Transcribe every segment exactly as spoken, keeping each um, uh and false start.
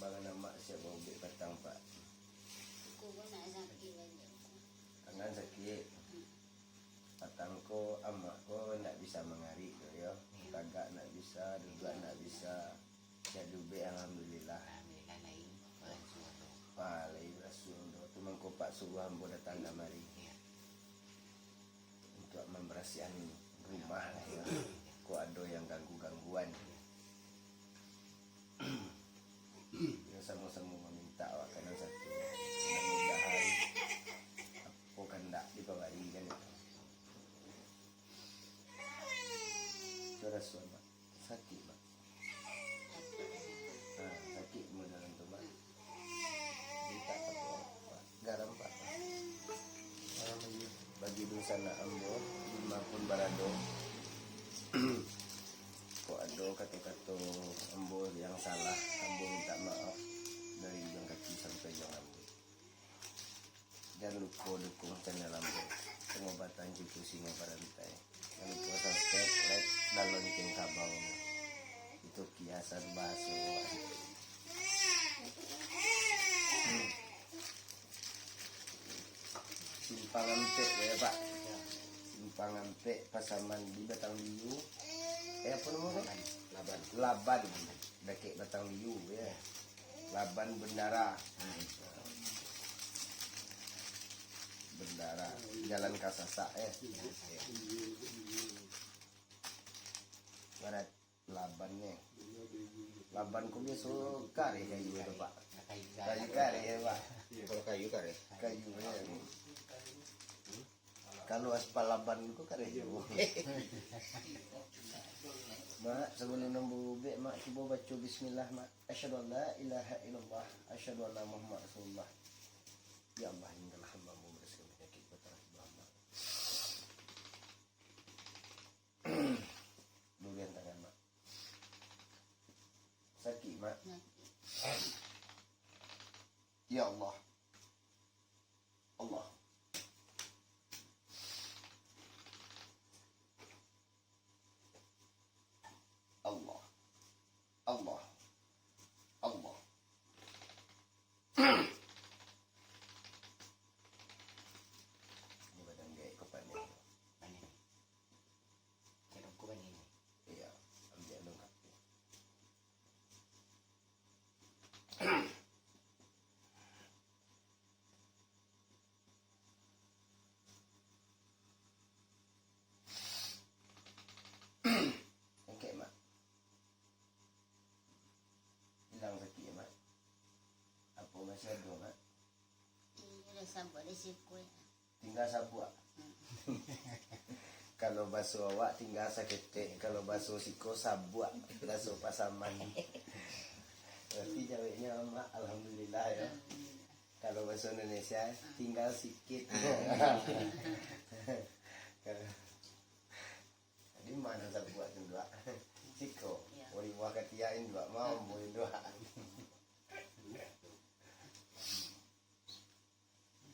Tangan amak siap baubek patang, Pak. Aku pun nak sakit baliak. Tangan sakit. Hmm. Patang ko, amak ko ndak bisa mangarik tu, yo. Iya. Tagak ndak bisa, duduak ndak bisa. Siap diubek, alhamdulillah. Alhamdulillah, lain barasuah tu. Ah, lain barasuah tu. Tu mangko Pak suruah ambo datang kamari. Iya. Untuak mambarasiahan rumah lah, yo. Kok ado yang ganggu-gangguan. Yo, samo-samo mamintak awak ka nan satu. Mudah-mudahan apo kandak dipabari kan. Itu raso, Mak. Sakik, Mak. Ah, sakik modelan tu, Mak. Mintak apo, Pak? Garam, Pak. Garam aja. Bagi dunsanak ambo, dimanapun barado, kok ado kato-kato ambo yang salah, ambo mintak maaf dari ujuang kaki sampai ujuang rambut. Jan lupo dukung channel ambo, Pengobatan Cucu Singo Barantai. Jan lupo subscribe, like, dan lonceng kabau. Itu kiasan bahaso awak. Simpang Ampek, yo, Pak. Simpang Ampek, Pasaman di Batang Biu. Eh, apo namo tu? Laban. Laban. Dakek Batang Biu, yo. Laban Bendara. Hmm. Bendara. Jalan Kasasak, eh. Barat Laban ni. Laban ko biaso kareh kayu tu, Pak. Kayu kareh, yo, Pak. Kalau kayu kareh. Kayu, yo. Kalau aspal Laban ko kareh juo. Mak, sabalun ambo ubek, Mak, cubo baco bismillah, Mak. Asyhadu an la ilaha illallah, asyhadu anna Muhammad Rasulullah. Ya Allah, hinggalah hamba ambo mambarasiahan panyakik batang tubuah hamba. Luriahkan tangan, Mak. Sakik, Mak. Sakik. Ya Allah. Allah. Allah. Allah. Ini badan dia ikut pandai. Pandai. Cek dongko pandai ni. Iya, ambil dong kapi. Angkek, Mak. Ilang sakik, Mak. Apo masih ado, Mak? Iyo, lah sabuak di siko, yo. Tingga sabuak. Hmm. Kalau baso awak, tingga saketek. Kalau baso siko, sabuak. Baso Pasaman. Berarti jaweknyo, Mak, alhamdulillah, yo. Alhamdulillah. Kalau baso Indonesia, tinggal sikit. Jadi, ma nan sabuak tu, Nduak? Siko. Iyo. Wali buah katia, Nduak, ma ambo, Nduak.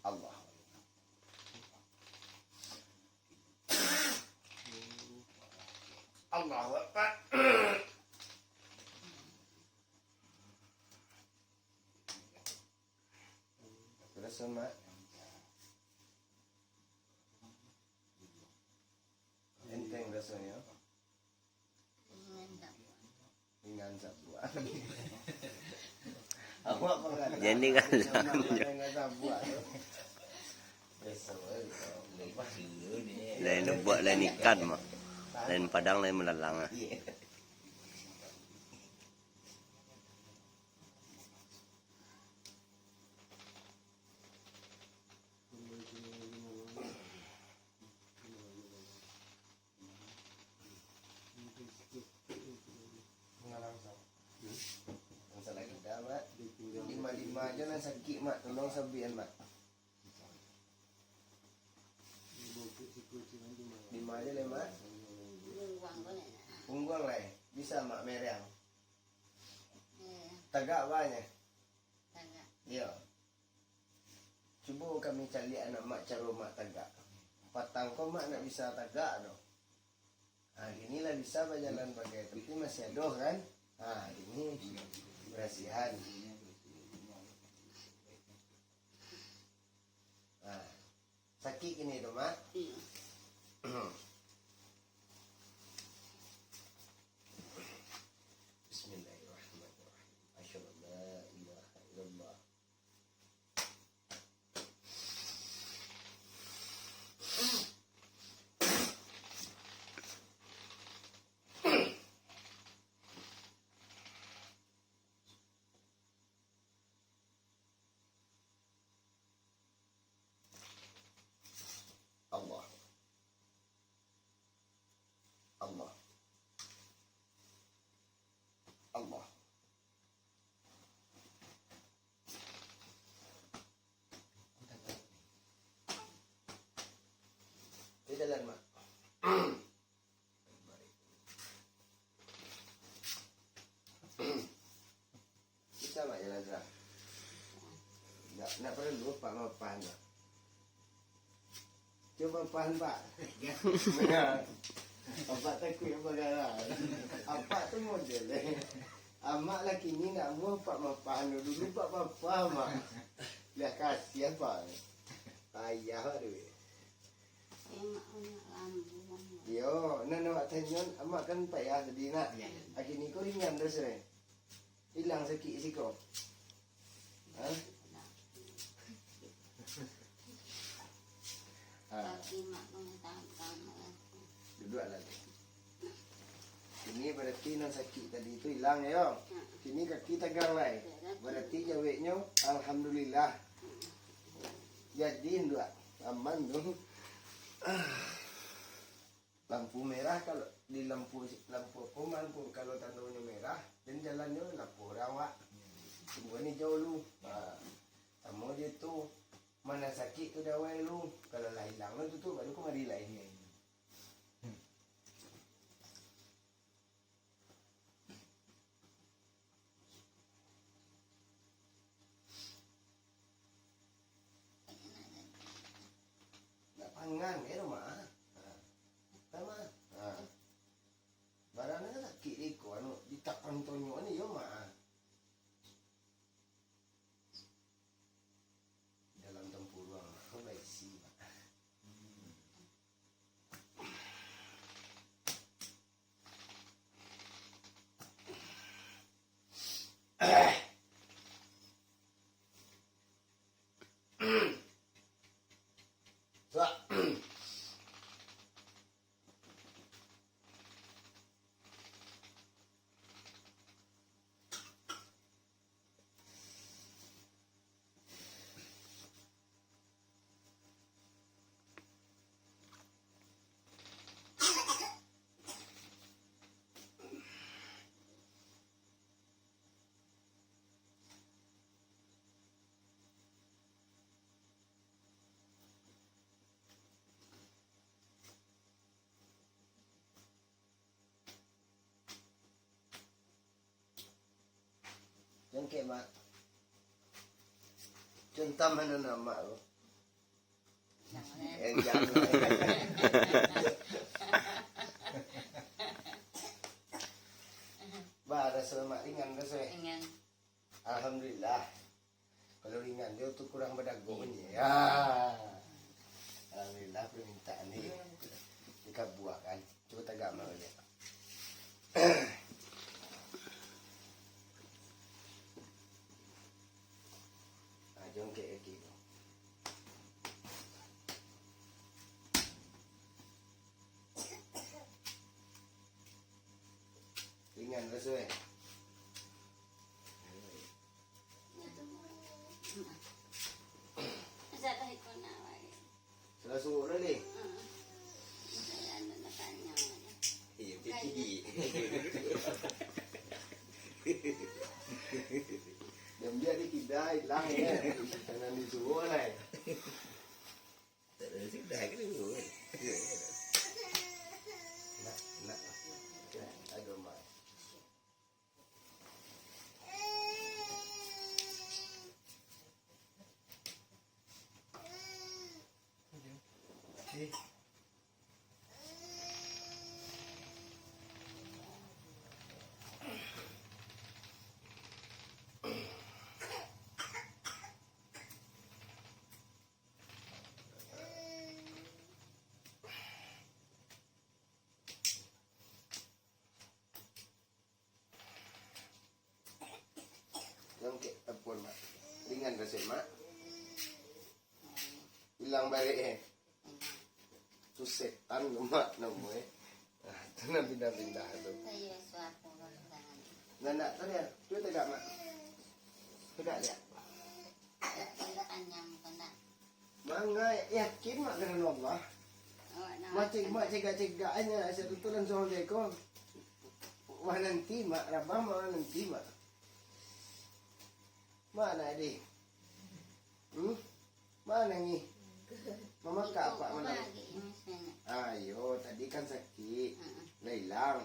Allah. Allahu Akbar. Raso, Mak? Enteng rasonyo? Ringan sabuak. Awak pangana. Jadi kan. Ringan sabuak tu. Biaso bae. Lain lubak, lain ikan mah. Lain padang, lain belalang ah. Iya. Masalah kita, Mak. Lima-lima aja nan sakik, Mak. Tolong sabian, Mak. Lima aja lah, Mak. Pungguang lah, eh. Bisa, Mak, meriang. Tagak, Mak, nyo? Tagak. Iyo. Cubo kami caliak anak Mak caro Mak tagak. Patang ko Mak ndak bisa tagak doh. Ha, kini lah bisa bajalan bagai, tapi masih ado kan? Ha, kini barasiahan. Sakik kini tu, Mak? Iyo. Bismillahirrahmanirrahim. Asyhadu an la ilaha illallah. Allah. Allah. Allah. Di dalam, Mak. Bisa, Mak, jalan, Mak? Ndak, ndak paralu Apak mapahan, Mak. Cubo mapahan, Pak. Apak takuik apak garang. Apak tu model, eh. Amak lah kini ndak amuah Apak mapahan. Dulu Apak mapahan, Mak. Lah kasiah, Pak. Payah, Pak, tu. Emak banyak lambuang. Iyo, nan awak tanyo, Amak kan payah tadi, nak. Iyo, iyo. Kini ko ringan tu, eh. Ilang sakik siko. Ha? Ha. Kaki Mak kena tangkang. Duduaklah tu. Kini bararti nan sakik tadi tu ilang, yo. Kini kaki tagang lai. Bararti jaweknyo, alhamdulillah. Jadi, ndak aman tu. Lampu merah, kalau di lampu, lampu apo, lampu, kalau tandonyo merah, den jalannyo lapor awak. Tungguan ijau lu. Ha. Samo jo tu, ma nan sakik tu dawai lu. Kalau lah ilang tu, tu baru kamari lai. Nak pangan, eh, Mak. Ha. Kan, Mak? Ha. Barang nan sakik iko, anu, ditakan tonyo ni, yo, Mak. Dalam tampuruang, Mak, ko baisi, Mak. Jangkek, Mak. Contam mano nama tu? Jangan. Eh, jangan. Bah, raso lemak ringan, raso, eh? Ringan. Alhamdulillah. Kalau ringan, dia tu kurang badago ni. Ya. Alhamdulillah, permintaan ni dikabulkan. Cuba tagak, Mak, baliak. Ah, jongkek kaki tu. Ringan raso, eh? Salah suruh dah, Leh. Iyo, tinggi. Diam-diam di kida ilang, ya. Jangan disuruh lah, ya. Tak ada sudah ke dulu, kan? Nak, nak. Aduh, Mak. Eh, tu setan tu, Mak, namo e. Ah, tu nan pindah-pindah tu. Nah, nak tu dia. Cuba tegak, Mak. Tegak dia. Mangai, yakin, Mak, karano Allah. Mak cegak-cegak aja, asa tu, tu langsung ambil ko. Wah, nanti, Mak, rabah, Mak, nanti, Mak. Mana, Dek? Hmm? Mana ni? Mamakak apak malam? Ayo, tadi kan sakik. Lah ilang.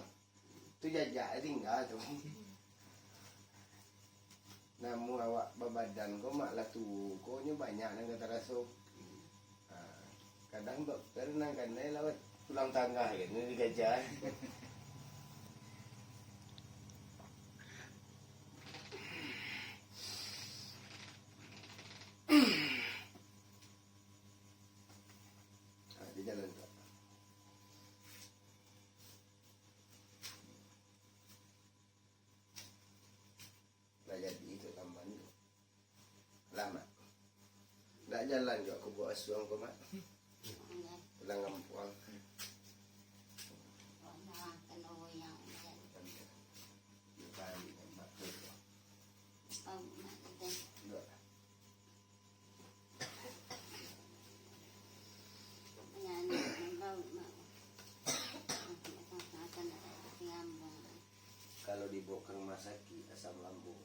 Tu jajak tingga tu. Namun awak babadan ko, Mak, lah tuo ko, nyo banyak nan ka taraso. Ha, kadang dokter nan kanai lawat tulang tangah kan, nan digajah. Ha, di jalan tu. Lah jadi itu taman tu. Lah, Mak. Ndak jalan juo aku bawa asuang ko, Mak. Pulang kampuang. Ndak. Kalau dibawa ka rumah sakik, asam lambung.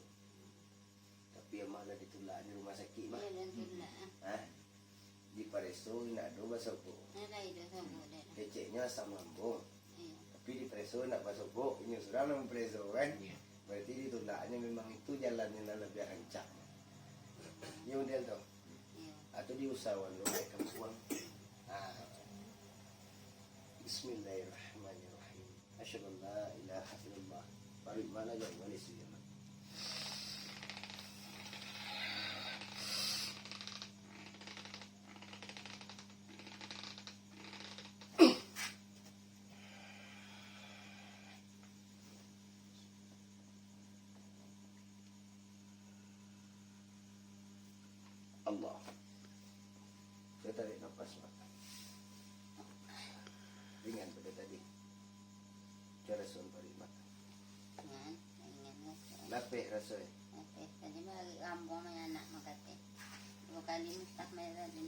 Tapi amak lah ditulak di rumah sakik, Mak. Iyo, lah ditulak. Hah? Dipareso indak ado basobok. Indak ado sobok doh. Keceknyo asam lambung. Iyo. Tapi dipareso indak basobok, inyo surang nan mapareso, kan? Iyo. Berarti ditulaknyo memang itu jalannyo nan labiah rancak. Iyo, model tu. Iyo. Atau diusahakan dulu naik kampuang. Ah. Bismillahirrahmanirrahim. Asyhadu an la ilaha illallah. Paruik Mak lah jauah dari sini, Mak. Allah. Cuba tarik napas, Mak. Ringan pado tadi. Cubo rasoan paruik, Mak. Ringan, ringan raso. Lapeh raso, eh? Lapeh. Tadi mah agak kampuang, mah anak mah kato. Duo kali muntah mah tadi.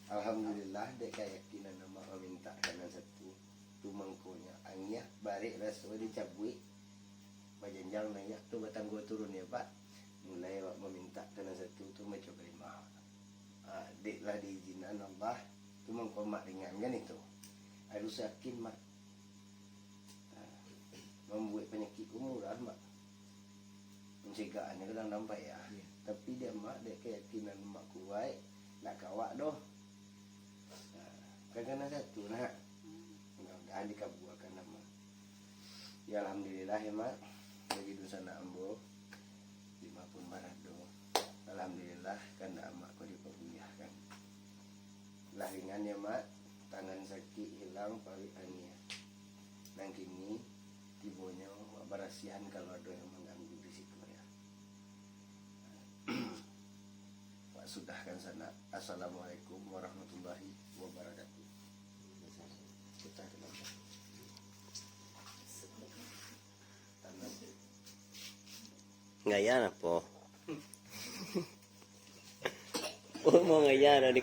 Alhamdulillah, dek kayakinan amak mamintak ka nan satu. Tu mangkonyo, angiah barek raso dicabuik, bajanjang naiak tu batanggo turun, yo, Pak. Mulai awak mamintak ka nan satu tu, maco kalimah. Ah, dek lah diizinan Allah, tu mangko amak ringan kan itu. Harus yakin, Mak. Ah, mambuek panyakik ko murah, Mak. Mancegahnyo kadang-kadang payah. Iyo. Tapi dek amak, dek kayakinan amak kuaik, ndak ka awak doh. Nah, kan ka nan satu, nak. Hmm. Mudah-mudahan dikabuakan amak. Ya, alhamdulillah, ya, Mak. Bagi dunsanak ambo, di ma pun barado. Alhamdulillah, kandak amak ko dipabuyahkan. Lah ringan, ya, Mak. Tangan sakik hilang, paruik angiah. Nan kini, tibonyo wak barasiahan kalau ado yang mangganggu di situ, ya. Wak sudahkan sanak. Assalamualaikum warahmatullahi wabarakatuh. Gaya apo? Oh, mau gaya dari